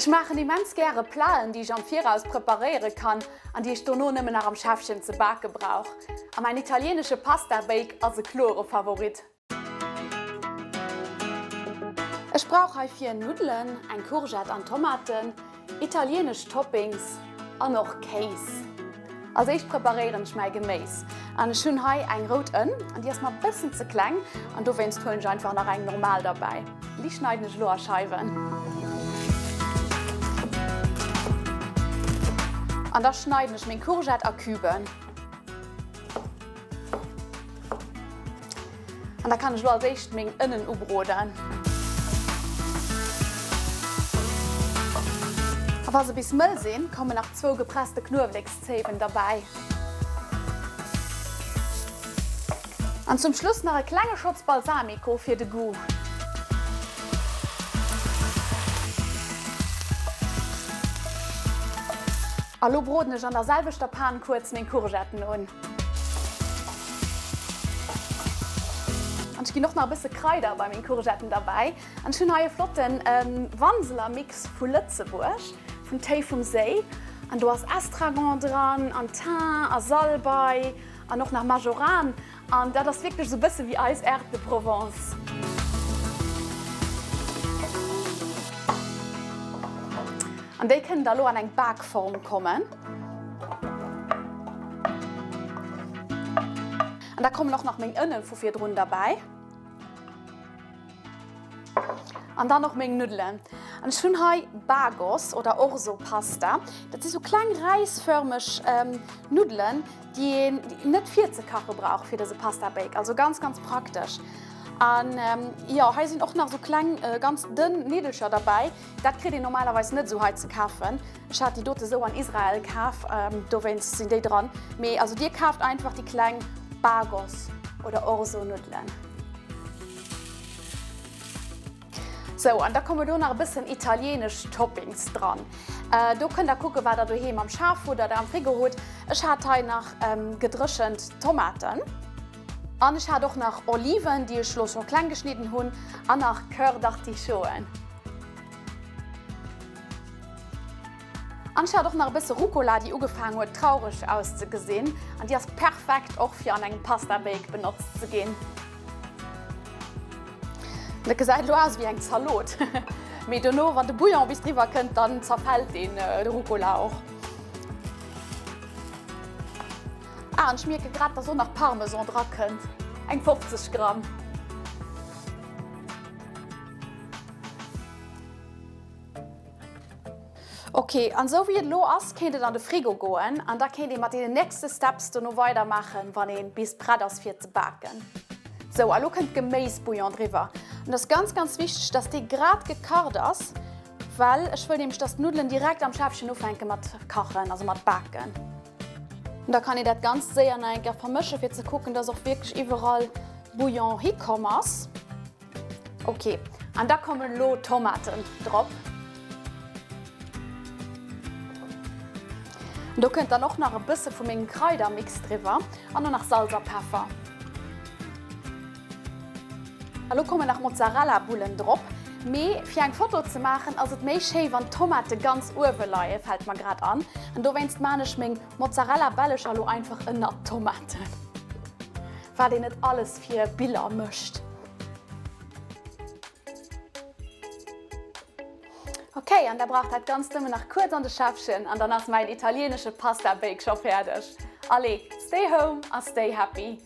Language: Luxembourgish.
Ech maachen immens gäre Platen, déi ech am Viraus preparéiere kann an déi ech dono nëmmen nach am Schäffchen ze bake brauch. A mäin italienesche Pasta Bake ass e kloere Favorit. Ech brauch heifir Nuddelen, eng Courgette an Tomaten, Italienesch Toppings an och Kéis. Als éischt preparéieren ech mäi Geméis an ech hunn hei eng rout Ënn an déi ass mer bëssen ze kleng an dowéinst huelen ech einfach nach eng normal derbäi. Déi schneiden ech elo a Scheiwen. An da schneiden ech meng Courgette a Küben. An da kann ech lo als éischt meng Ënnen ubroden. A wa se bis mëll sinn, kommen nach zwou gepresste Knuewlekszéiwen derbäi. An zum Schluss nach e klenge Schotz Balsamico fir de Goût. A lo broden ech an der selwechter Pan kuerz meng Courgetten un. An ech ginn och nach e bësse Kraider bei meng Courgetten derbäi. An ech hunn hei e flotte Wanseler-Mix vu Lëtzebuerg, vun Téi vum Séi. An do ass Estragon dran an Thym a Salbei an och nach Majoran. An dat ass wierklech esou e bësse wéi eis Herbes de Provence. An déi kënnen da lo an eng Bakform kommen. An da kommen och nach meng Ënne vu virdrun derbäi. An dann och meng Nuddelen. An ech hunn hei Bagos oder Orzo Pasta. Dat si sou kleng räisförmeg Nuddelen, déi een net virzekache brauch fir dëse Pasta Bake. Also ganz, ganz praktesch. An jo, hei sinn och nach sou kleng ganz dënn Niddelcher derbäi. Dat kritt een normalerweis net esou hei ze kafen. Ech hat déi dote sou an Israel kaf, dowéinst sinn déi dran. Mee also dir kaaft einfach déi kleng Bagos oder Orzo Nuddelen. Sou, an da komme do nach e bëssen italienesch Toppings dran. Do kënnt der kucke wat der doheem am Schaf hutt oder am Frigo hutt. Ech hat hei nach gedréchent Tomaten. An ech hat och nach Oliven, déi ech lo scho kleng geschnidden hunn, an nach Coeur d'Artichauten. An ech hat och nach e bësse Rucola, déi ugefaangen huet traureg auszegesinn, an déi ass perfekt och fir an engem Pasta Bake benotzt ze ginn. Dat gesäit elo aus wéi eng Zalot, mee dono wann de Bouillon bis driwwer kënnt, dann zerfält deen de Rucola och. Ah, an ech mierke grad, dass och nach Parmesan dra kënnt, eng 50 Gramm. Ok, an esou wéi et elo ass, kéint et an de Frigo goen an da kéint ee mat deenen nächste Steps dono weidermaachen, wann ee bis prett ass fir ze baken. Sou, a lo kënnt Geméisbouillon driwwer. An et ass ganz, ganz wichteg, dass dee grad gekacht ass, well ech wëll nämlech, dass d'Nuddelen direkt am Schäffchen ufänke mat kachen, also mat baken. Da kann een dat Ganzt séier nach eng Kéier vermëschen, fir ze kucken, dass och wierklech iwwerall Bouillon hikomm ass. Ok, an da kommen elo d'Tomaten drop. Do kënnt dann och nach e bësse vu mengem Kraidermix driwwer an och nach Salz a Peffer. A lo kommen nach Mozzarella-Bullen drop. Mee fir eng Foto ze maachen ass et méi schéi wann d'Tomate ganz uewe leien, fält mer grad an. An dowéinst maan ech meng Mozzarella-Bällecher lo einfach ënnert d'Tomaten. Wat een net alles fir Biller mécht. Ok, an da brauch dat Ganzt nëmmen nach kuerz an de Schäffchen an dann ass mäin italienesche Pasta Bake scho fäerdeg. Allez, stay home a stay happy!